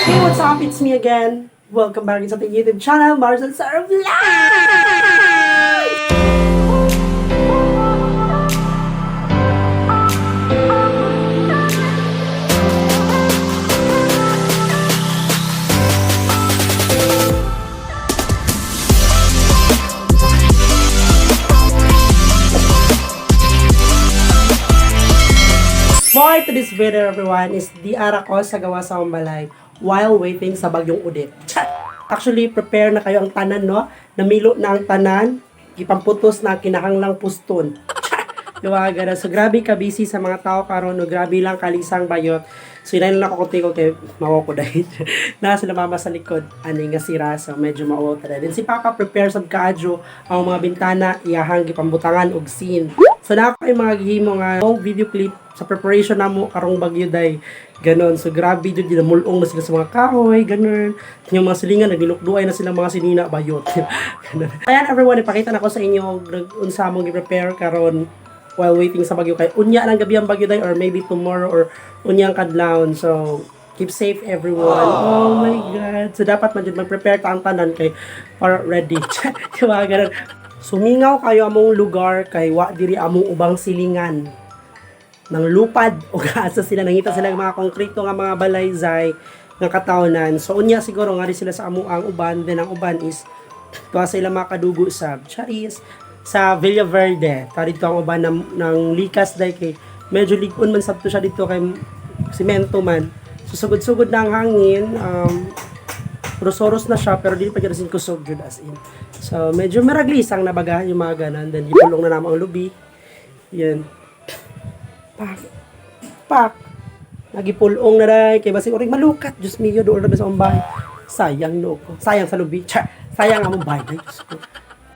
Hey, what's up? It's me again. Welcome back sa ating YouTube channel, Mars and Sarah Vlogs! For today's video, everyone, is di ara ko sa gawa sa akong balay while waiting sa bagyong Odette. Actually, prepare na kayo ang tanan, no? Namilo na ang tanan, gipamputos na ang kinahanglang puston. Diba, ganun. So, grabe ka busy sa mga tao karon no? Grabe lang kalisang bayot. So, inayin lang ako konti ko kay mawa ko dahil na sila mama sa likod, ani nga sira. So, medyo mauwaw ta. Then, si Papa prepare sa kaadyo ang mga bintana, iyahang gipambutangan og scene. So, na ako yung mga gihimo nga long video clip sa preparation namo karong bagyo day. Ganon. So, grabe jud, ginamulong na sila sa mga kahoy, ganon. Yung mga silingan, naglilukduay na sila mga sinina, bayot. Ganon. Ayan, everyone, ipakita na ko sa inyo unsa among gi-prepare karon while waiting sa bagyo, kay unya lang gabi ang bagyo day or maybe tomorrow or unyang kadlawon. So keep safe, everyone. Oh my God. So dapat man jud mag-prepare ta ang tanan kay para ready, diba, ganun. Sumingaw kayo among lugar kay wa diri among ubang silingan ng lupad o asa sila nangita sila ng mga konkreto nga mga balay zay nga katawnan. So unya siguro nga rin sila sa amo ang uban, then ang uban is tuwa sa ilang mga kadugo sa Charis sa Villaverde. Ta dito ang uban ng likas dahil kay medyo ligon man sabto siya dito kay simento man. So sugod-sugod na ang hangin, rosoros na siya pero dili pa jud sin kusog jud as in. So medyo maraglisang na baga yung mga ganan, then ipulong na naman ang lubi. Yan. Pak. Pak. Nagipulong na dai kay basig oring malukat. Diyos mio, doon na ba sa among bahay. Sayang no ko. Sayang sa lubi. Char. Sayang among bahay. Ay, Diyos ko.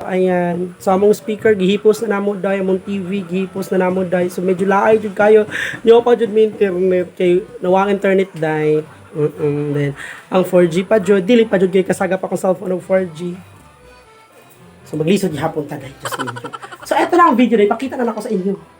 Ayan. So among speaker gihipos na namo dai, among TV gihipos na namo dai. So medyo laay jud kayo. Nyo pa jud may internet kay nawang internet dai. Then ang 4G pa jud, dili pa jud kay kasaga pa akong cellphone og 4G. So maglisod gihapon ta dai, Diyos mio. So eto na ang video dai, pakita na nako sa inyo.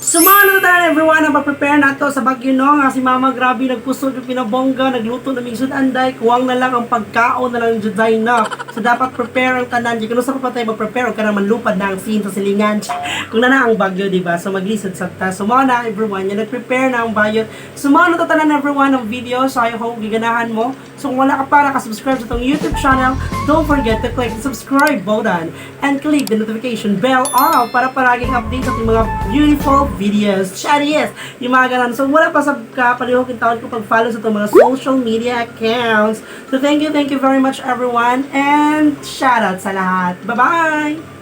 Sumano na everyone ang prepare nato sa bagyo, no, nga si Mama grabe nagpusod yung pinabongga, nagluto na mig anday, kuwang na lang ang pagkaon na lang jud na. So dapat prepare ang tanan, di kuno sa patay mag-prepare og kanang manlupad na ang scene sa silingan. Kung na na ang bagyo, di ba? So maglisod sa ta. So mao na everyone, yan nag-prepare na ang bayot. So mao na to tanan everyone ang video. So I hope giganahan mo. So kung wala ka pa naka-subscribe sa atong YouTube channel, don't forget to click the subscribe button and click the notification bell all para palaging update sa ating mga beautiful videos. Charis! Yung mga ganun. So wala pa sa kapalihok taon ko pag-follow sa atong mga social media accounts. So thank you very much, everyone, and shout out sa lahat. Bye-bye!